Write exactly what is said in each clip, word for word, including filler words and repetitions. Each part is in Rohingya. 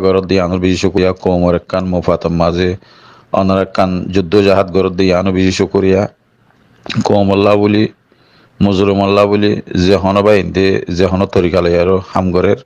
goródde yiánor bicí cúkuriya, koumor ekkán mufator mazé onora ekkán juddó jahad goródde yiánor bicí cúkuriya. Koumolla bóli, mozlumolla bóli, ze honó báinde, ze honó torika loiyaró ham gorér.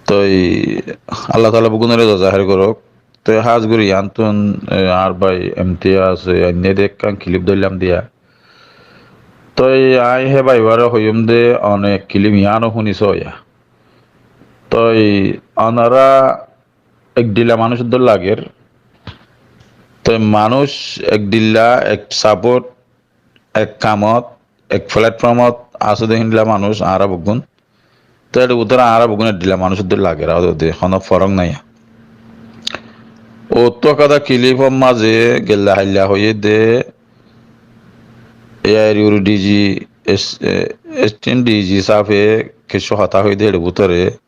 Toi Allah taala beggúnoré zaza háir gorók. Toi hás gorí yiántun, e, añár bái Imtiyaz, e, ainné de ekkán kilip dóillam diya. Toi aññí hé báibaré hoiyúm de, one kilip yiáno fúni soóya. Toi onora ek dhilla manúic uddúr lager. Toi manúic ek dhilla, ek sapót, ek kamot, ek felatfórmot asé de híndilla manúic añára beggún. Toi ér bútore añára beggún ek dhilla manúic uddúr lager, añára de honó forók nái. Ottú ekkán kilipor mazé gella hailla hoiyé de, e, air ur D G, es-, e, acting D G sáfe kessú hotá hoiyé de ér bútore.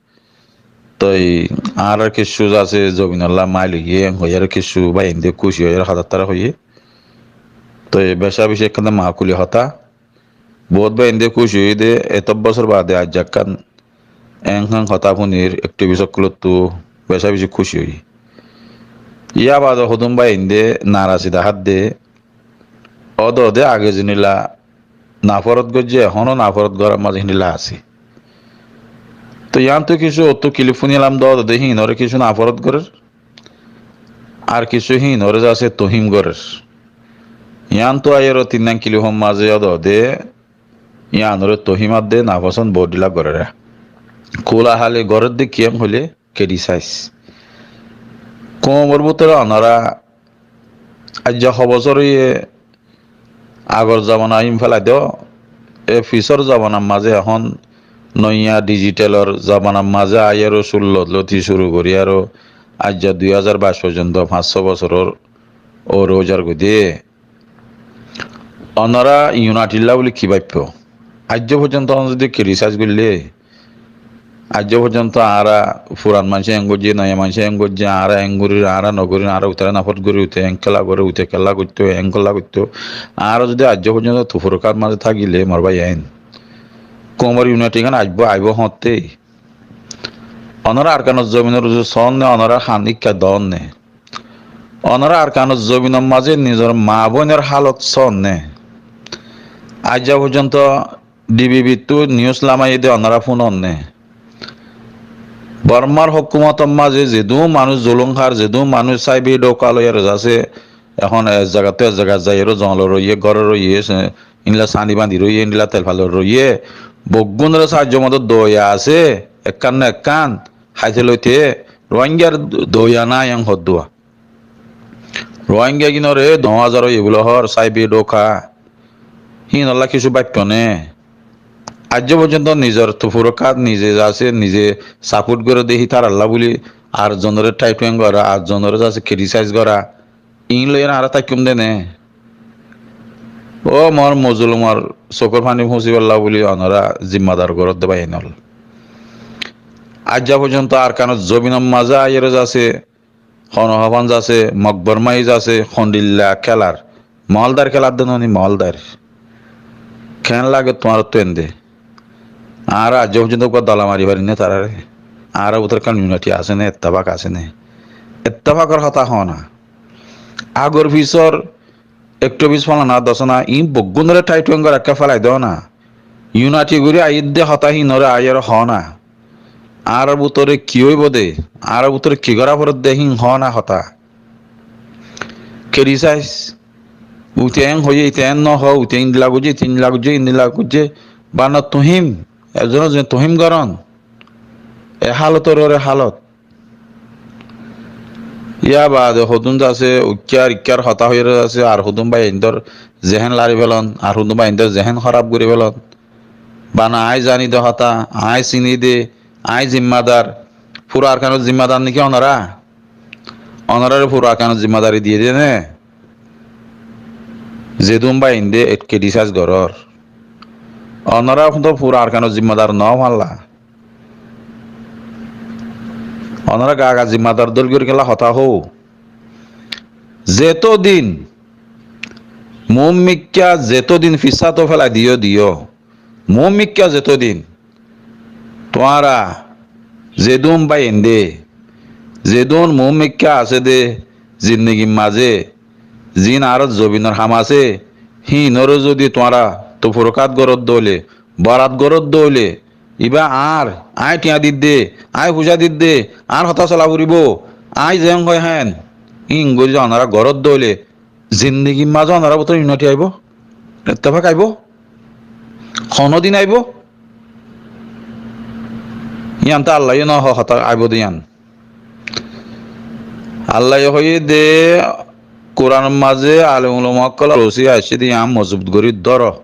Toi añárar kessú zasé zobinolla mail óiye, en hoiyére kessú báinde kúci óiyer hotá tará hoiyé. Toi becá becí ekkán de maakuli hotá. Boóut báinde kúci óiye de, eto bosór baade aijja ekkán en hén hotá fúnir activist ókkolóttu becá becí kúci óiye. Yá baade hodún báinde narasi dahádde, ódode age zenilla naforot goijjé, ehóno naforot gorár mazé híndilla asé. Toi yiántu kissú ottú kilip fúnilam de ódode híinoré kissú naforot gorér, ar kissú híinoré zasé tohím gorér. Yiántu aiyéró tinnán kilipor mazé ódode yiánoré tohím adde nafosón boóut dhilla gorér. Kúla háli gorédde kiyé hoilé, criticize. Koumor bútore onora aijja ho bosór óiye, agor zobana ín félai do, e fisór zobanar mazé ehón noiya digitalor zobanar mazé aiyéró cúllo lóti cúru gorí aró aijja dui házar baic foijjonto fañs só bosóror uore óizar goi de. Onora unity lla bóli ki báiffo? Aijjó foijjonto onora zodi criticize goillé, aijjó foijjonto añára furan maincé en goijjé, noiya maincé en goijjé, añára en gorír, añára nogorír, añára uitaré nafot gorí, uite en kella goré, uite kella goittó, en kella goittó. Añára zodi aijjó foijjonto tuforkar mazé tákile, mor bái ain, koumor unity gán aibó, aibó hoñtte? Onora Arkanor zobinor uzu soónne, onora han ikká doónne? Onora Arkanor zobinor mazé nizor maa bóinor hálot soónne? Aijja foijjonto D B B ttú news lamaiyé de onora fúnonne? Bormar hókumotor mazé zedún manúic zulum hár, zedún manúic sáibi dhóka loiyaré zasé, ehón ek zagattú ek zagat zaiyaró zongolot roiyé, górot roiyé, se-, endilla sani bañdí roiyé, endilla telfalot roiyé, beggúnoré sáaijjo modot douya asé, ekkán no ekkán háite loite. Rohingyar douya nái en hoddúa? Rohingya gínoré no házar óiye bóli hoór, sáibi dhóka. Híinolla kissú báiffo né? Aijjó foijjonto nizor tufurokkát nize zasé, nize sapót goré de hítaralla bóli ar zonoré thaithuén gorá, ar zonoré zasé criticize gorá, iín loiyaré añára táikkúm dé né? Ó mor mozulumor sukór faní fúñsibálla bóli onorá zimmadar goródde báiyain ól. Aijjá foijjonto Arkanor zobinor mazé aiyóre zasé, hono hofán zasé, Mok Bormai zasé, hondilla kélar. Moóldar kélar dé noóni, moóldar. Keén lage tuáñrattú endé? Añára aijjó foijjonto uggúa dola mari fari né taráre? Añárar bútore ekkán unity asé né, ettefak asé né? Ettefakor hotá hoó na. Agor fisór, ekthó bis fólana dosóna, iín beggúnoré thaithuén gorí ekká félai doóna. Unity gorí aiyédde hotá híinoré aiyóre hoó na. Añárar bútore ki óibo dé, añárar bútore ki gorá foredde híin hoó na hotá. Criticize. Uite eén hoiyé, ite eén nohoó, uite endilla goijjé, ite endilla goijjé, endilla goijjé. Bana tohím, ekzone ekzone tohím gorón. E hálotor uore hálot. Yá baade hodún zasé, ukkár ikkár hotá hoiyóre zasé, ar hodún báiyaindór zehén lari félon, ar hodún báiyaindór zehén hóraf gorí félon. Bana aññí zani de hotá, aññí sini de, aññí zimmadar. Fura Arkanor zimmadar né ki onorá? Onoráre fura Arkanor zimmadari diyé dé né? Zedún báiyaindé criticize gorór. Onorá fura Arkanor zimmadar noó falla. Onorá gaga zimmadar dóil gorí kiyólla hotá hoó? Zetódin muúmikká, zetódin fissáto félai diyó, diyó. Muúmikká zetódin tuáñra Zedún báiyain de, zedún muúmikká asé dé, zindigir mazé ziín añárár zobinor ham asé, híinoré zodi tuáñra tufurukat goródde óile, borat goródde óile, ibá añár, aññí thiañ didde, aññí fucá didde, añár hotá sola foribóu, aññí zeén hoói héen, íin gorí zodi onorá goródde óile, zindigir mazé onorár bútore unity aibóu, ettefak aibóu, honódin aibóu? Yían tó Allaye no hoó hotá aibóu de yían. Allaye hoiyé dé Kuranor mazé, alem ulama ókkolor osi aiccé dé yían mozbut gorí dóro.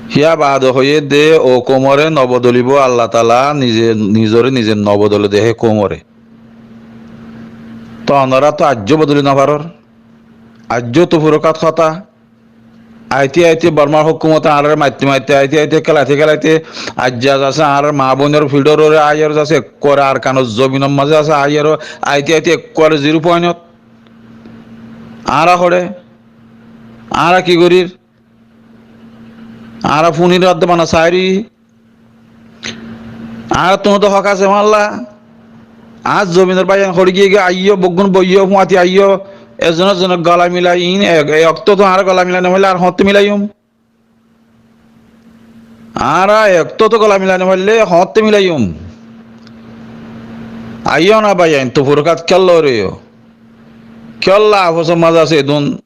Híya baade hoiyé dé ou koumoré nobodolibóu, Allataala nize, nizoré nize nobodole dé hé koumoré. Toóu onorá toóu aijjó bodoli nofarór. Aijjó tufurukat hotá. Aite aite Bormar hókumote añáráre maitte maitte, aite aite kélaite kélaite, aijja zasé añárar maa boinor fiçór uore aiyóre zasé, ekkuare Arkanor zobinor mazé zasé aiyóre, aite aite ekkuare zero point ot. Añára hoçé, añára ki gorír? Añára funir adde bana saáir. Añárattún to hók asé, malla. Añár zobinor báiyain hoçé giyé goi, aiyó, beggún boiyó, fúañti aiyó, ezone ezonor gola milai, iín e, e októt añára gola milai nofaille ar hoñtté milaiyum? Añára e októt gola milai nofaille hoñtté milaiyum? Aiyó na báiyain, tufurukat kiyólla óiye? Kiyólla afosor mazé asé edún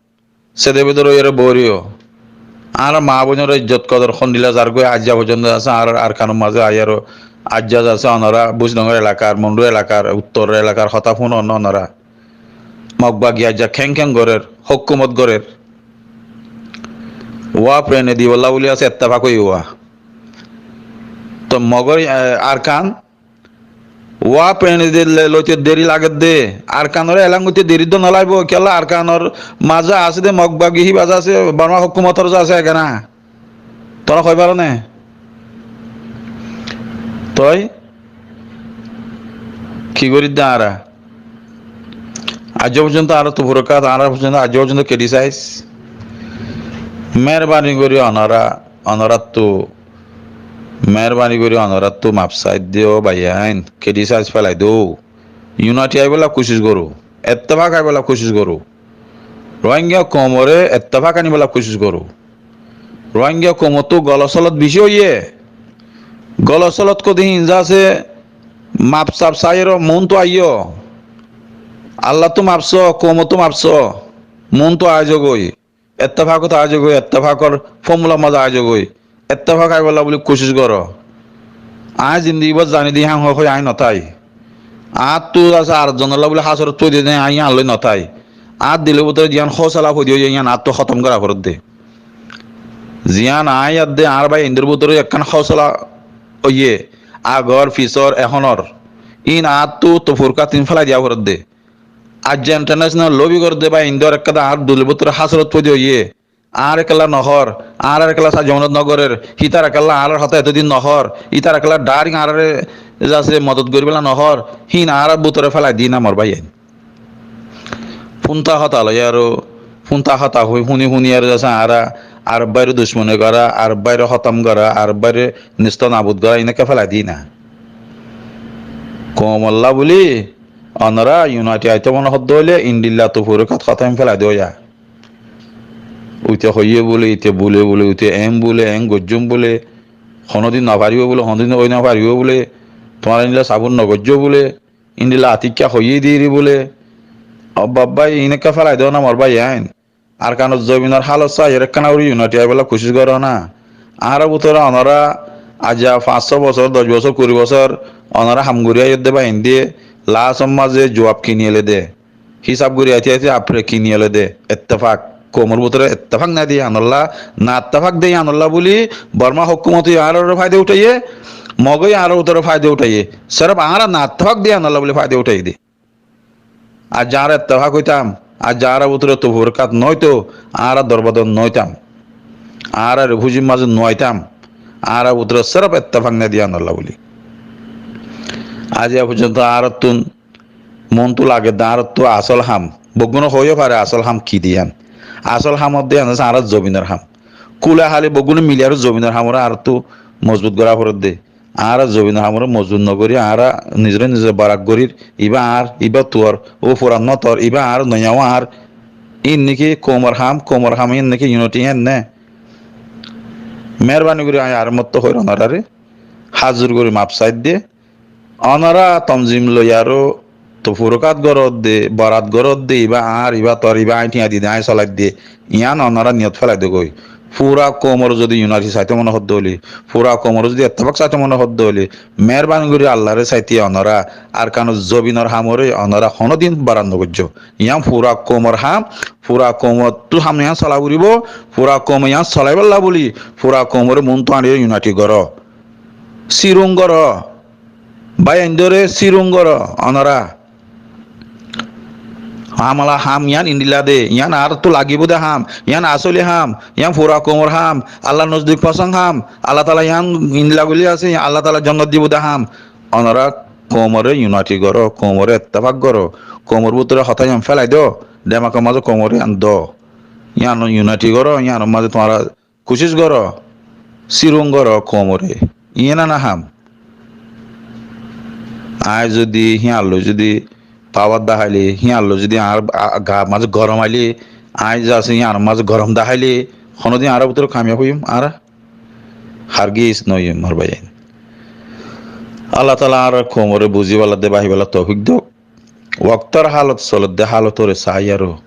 sede bedor óiyore boóriyo. Añárar maa boinor izzot kodor hondilla zargói, aijja foijjonto zasé añárar Arkanor mazé aiyóre, aijja zasé onorá Buiznongor elakar, Mondu elakar, Uttor elakar hotá fúnor né onorá? Mog bagi aijja keén keén gorér, hókumot gorér. Wá prene dibolla buli asé ettefak óiye wá. Toóu Mogor, e, Arkan wá prene dile loite deri lagedde. Arkanoré elán goitté deri dó nolaibóu. Kiyólla Arkanor mazé asé dé Mog bagi híba zasé Borma hókumotor zasé egana. Tuáñra hoi faro né? Toi ki gorídde añára? Aijjó foijjonto añára tufurukat, añára foijjonto, aijjó foijjonto criticize. Meherbani gorí onorá, onoráttu, meherbani gorí onoráttu maf saáidde ó báiyain, criticize félai dóu. Unity aibólla kucíc goró, ettefak aibólla kucíc goró. Rohingya koumoré ettefak aníbolla kucíc goró. Rohingya koumottú golot solot bicí óiye. Golot solot kóde híin zasé maf saf saiyóre muúntu aiyó. Allattú maf soó, koumottú maf soó, muúntu aáizogói. Ettefakot aáizogói, ettefakor fommular mazé aáizogói. Ettefak aibólla buli kucíc goró. Aññí zindigi bór zani dé hían hoi hoi aññí notái. Añáttu asé ar zonolla buli hásorot foidé dé aññí yían loi notái. Añár dilor bútore ziyán hóusala foidé óiye yían añáttu hótom gorá foredde. Ziyán aññí adde añár bái indor bútore ekkán hóusala óiye, agor, fisor, ehónor, íin añáttu tofurkat ín félai diya foredde. Aijja international lobby goredde bái indor ekkáda añár dilor bútore hásorot foidé óiye. Añáre kiyólla nohór, añáre kiyólla saijjo modot nogorér, hítara kiyólla añárar hotá etódin nohór, hítara kiyólla dhairek añáráre zasé modot goríbolla nohór, híin añárar bútore félai dí na mor báiyain. Fúnta hotá loi aró, fúnta hotá hoi, húni húni aró zasé añára, ar báire ducmoni gorá, ar báire hótom gorá, ar báire nisto nabud gorá, iín ekká félai dí na. Koumolla buli, onorá unity aitó mone hoddé óile, indilla tufurkat hotá ín félai dóya. Uite hoiyé bóle, ite bule bóle, uite eén bóle, eén goijjúm bóle, honódin nofaribó bóle, honódin ói nofaribó bóle, tuáñra endilla sabút nogoijjó bóle, endilla atikká hoiyé diri bóle. Ó babbá, iín ekká félai dóna mor báiyain. Arkanor zobinor hálot saiyóre ekkána gorí unity aibólla kucíc goró na. Añárar bútore onorá aijja fañs só bosór, doc bosór, kuri bosór onorá ham gorí aiyódde báiyain dé, lasor mazé juab kini elé dé. Hísab gorí aite aite afre kini elé dé. Ettefak, koumor bútore ettefak nái dé yíanolla, nattefak dé yíanolla buli Borma hókumote yó añárar uore faida utháiye, Moge yó añárar bútore faida utháiye. Séref añára nattefak dé yíanolla buli faida utháiye dé. Aijja añára ettefak óitam, aijja añárar bútore tofurkat noóito, añára dorbodor noóitam. Añára refugir mazé noaitam. Añárar bútore séref ettefak nái dé yíanolla buli. Aijja foijjonto añárattún Montú lagedde añárattú asól ham, beggúne hoói yó fare asól ham ki de yían. Asól ham de yían asé añárar zobinor ham. Kúla háli beggúne mili aró zobinor hamoré añárattú mozbut gorá foredde. Añára zobinor hamoré mozbut nogorí, añára nizoré nizor barak gorír, ibá añár, ibá tuar, ó furan no tor, ibá añár, noya ó añár. Ín niki koumor ham, koumor ham, ín niki unity, ín ne? Meérbani gorí aññí ar mottó hoir onoráre házur gorí maf saidde. Onorá tonzim loi aró to furukat goródde, borat goródde, ibá añár, ibá tor, ibá aññí thiañ dide, aññí solaidde, yián onorá niyot félai dogói. Fura koumor zodi unity saité mone hoddé óile, fura koumor zodi ettefak saité mone hoddé óile, meérbani gorí Allaré saité onorá Arkanor zobinor hamoré onorá honódin borat nogoijjó. Yián fura koumor ham, fura koumottú ham yián sola foribó, fura koume yián solaibólla buli, fura koumoré muúntu aníre unity goró. Sírung goró, báiyaindóre sírung goró, onorá. Hamala ham yián indila de, yián añáráttu lagibóu de ham, yián asóli ham, yián fura koumor ham, Allar nozdik fosón ham, Allataala yián indila goillé asé, Allataala jonnot dibóu de ham. Onorá koumoré unity goró, koumoré ettefak goró, koumor bútore hotá yián félai do, demakor mazé koumoré yián do. Yián unity goró, yiánor mazé tuáñra kucíc goró, sírung goró koumoré. Yián ana ham. Aññí zodi híyan loi zodi pawar daháile, híyan loi zodi añár, a, ga mazé gorom aile, aññí zasé híyanor mazé gorom daháile, honódin añára bútore kamiyab óiyum, añára hargiz no óiyum, mor báiyain. Allataala añárar koumoré buzíbolla de, báfibolla toufik douk. Woktór hálot soledde hálotoré saáiyaró,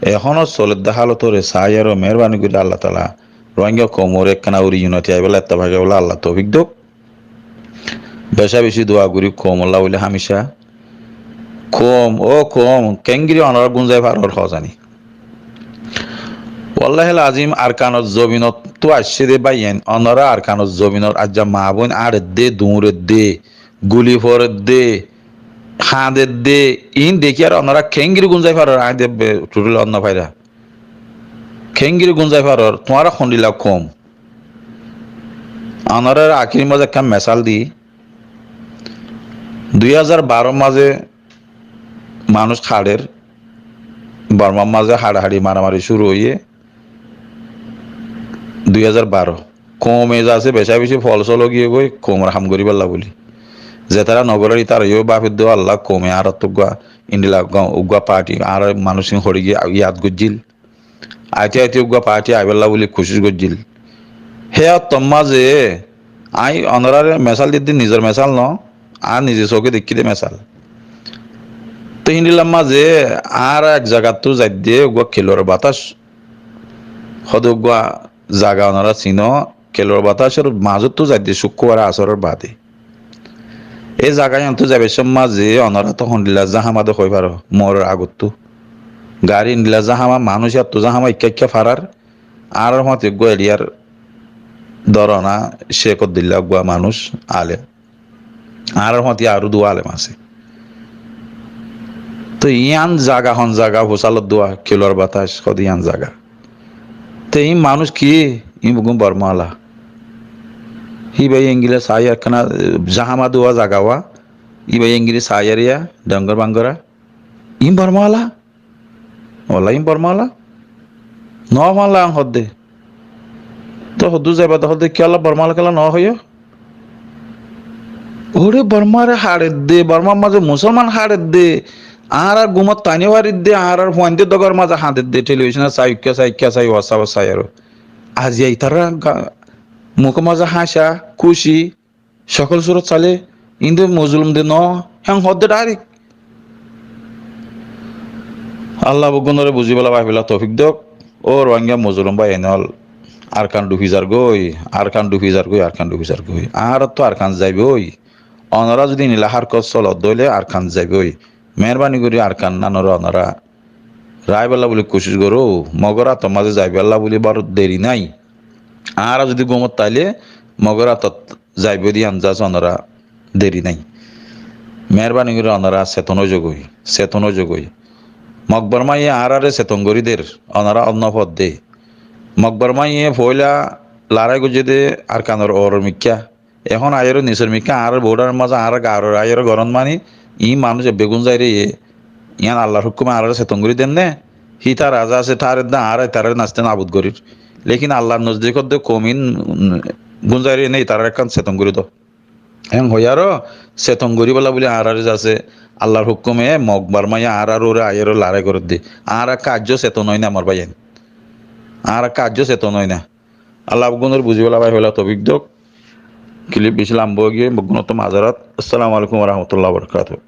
ehóno soledde hálotoré saáiyaró, meérbani gorí Allataala Rohingya koumoré ekkána gorí unity aibólla, ettefak aibólla Alla toufik douk. Becá-becí dua gorí koumolla bóli hámicá. Koum, ó koum, keéngorí onorá gúnzai farór hoó zani. Wallahil azim, Arkanor zobinottú aiccé dé báiyain, onorá Arkanor zobinor aijja maa bóin áñçedde, duñredde, guli foredde, hañdedde, iín dekíyaré onorá keéngorí gúnzai farór, aññí de be-, thuthél hoór nofairá. Keéngorí gúnzai farór, tuáñra hondila koum. Onoráre akírir mazé ekkán mesál di, dui házar baró mazé manúic haçer, Bormar mazé haçahaçi maramari cúru óiye, dui házar baró. Koum e zasé becá-becí fol-sol ógiyegói koumor ham goríbolla bóli. Zetará nogorér, ítara yó báfedde, Alla, koum e añárattú uggúa, endilla uggúa, uggúa party, añárar manúic ín hoçé giyé yad goijjíl. Aite aite uggúa party aibólla bóli kucíc goijjíl. Hé ottór mazé aññí onoráre mesál didde, nizor mesál noó, añár nize souké deikkí dé mesál. Te híndillar mazé añára ek zagattú zaidde uggúa Kelor Batác hoó dé uggúa zaga onorá sinó, Kelor Batácor mazóttu zaidde cúkkurbar asóror baade. É zaga yíanottú zaibar cómot mazé onorá tó hondila záhama dé hoói faró, moór agottú. Garí endila záhama, manúic yáttu záhama, ikká ikká farár. Añárar fúañti uggúa eriyar dóro na, Cék Abdullah uggúa manúic, alem. Añárar fúañti aró duwa alem asé. Te yían zaga, hon zaga, fusálor duwa, Kelor Batác hoó dé yían zaga. Te iín manúic ki? Iín beggún Borma ala. Híba engilla saáiya ekkána, eh, záhama duwa zaga wa. Híba engilla saáiyaré ya, dongor bangora. Iín Borma ala. Wallá iín Borma ala. Noó fán lagan hoódde. Te hoddúr zaiba de hoódde, kiyólla Borma ala kiyólla noó hoiyó? Óre Bormare haçedde, Bormar mazé Musolman haçedde, añárar gumot taini faridde, añárar fuainde dogor mazé hañdedde, telibicónot sai, ikká sai, ikká sai, WhatsApp ot sai aró. Aziya itará ga-, mukór mazé háñca, kúci, cokol surot sailé, inde mozolum de noó, héen hoódde direct. Alla beggúnoré buzíbolla báfibolla toufik douk. Ó Rohingya mozolum báiyain ól, Arkan dhufi zargói, Arkan dhufi zargói, Arkan dhufi zargói. Añárattú Arkan zaibói. Onorá zudi endilla hárkot solodde óile Arkan zaibói. Meérbani gorí Arkan nánoré onorá raibólla bóli kucíc goró. Mogór átor mazé zaibólla bóli bár deri nái. Añára zudi gúmot táile Mogór átot zaibóu de yían zasé onorá deri nái. Meérbani gorí onorá seton óizogói, seton óizogói. Mog Bormáye añáráre seton gorí der, onorá onnó foódde. Mog Bormáye foóila larái goijjé dé Arkanor uoror mikká. Ehón aiyóre nisor mikká añárar bodháror mazé añárar gaaror aiyóre gorót mani, iín manúic ebbe gúnzai roiyé, yían Allar húkkume añáráre seton gorí der né? Hítara zasé tháredde añára ítarare naste nabud gorír. Lékin Allar nozdikót dé koum iín, mm, gúnzai roiyé né, ítarare ekkán seton gorí do. Héen hoiyaró seton goríbolla buli añárar asé, Allar húkume Mog Barmaye añárar uore aiyóre larái gorédde. Añára kajjó seton ói na, amar báiyain. Añára kajjó seton ói na. Allah beggúnore buzíbolla bái hoila toufik douk. Kilip beci lamba ói giyé, beggúnottú mazarat. Assalamu alaikum wa rahmatullahi wa barakatuhu.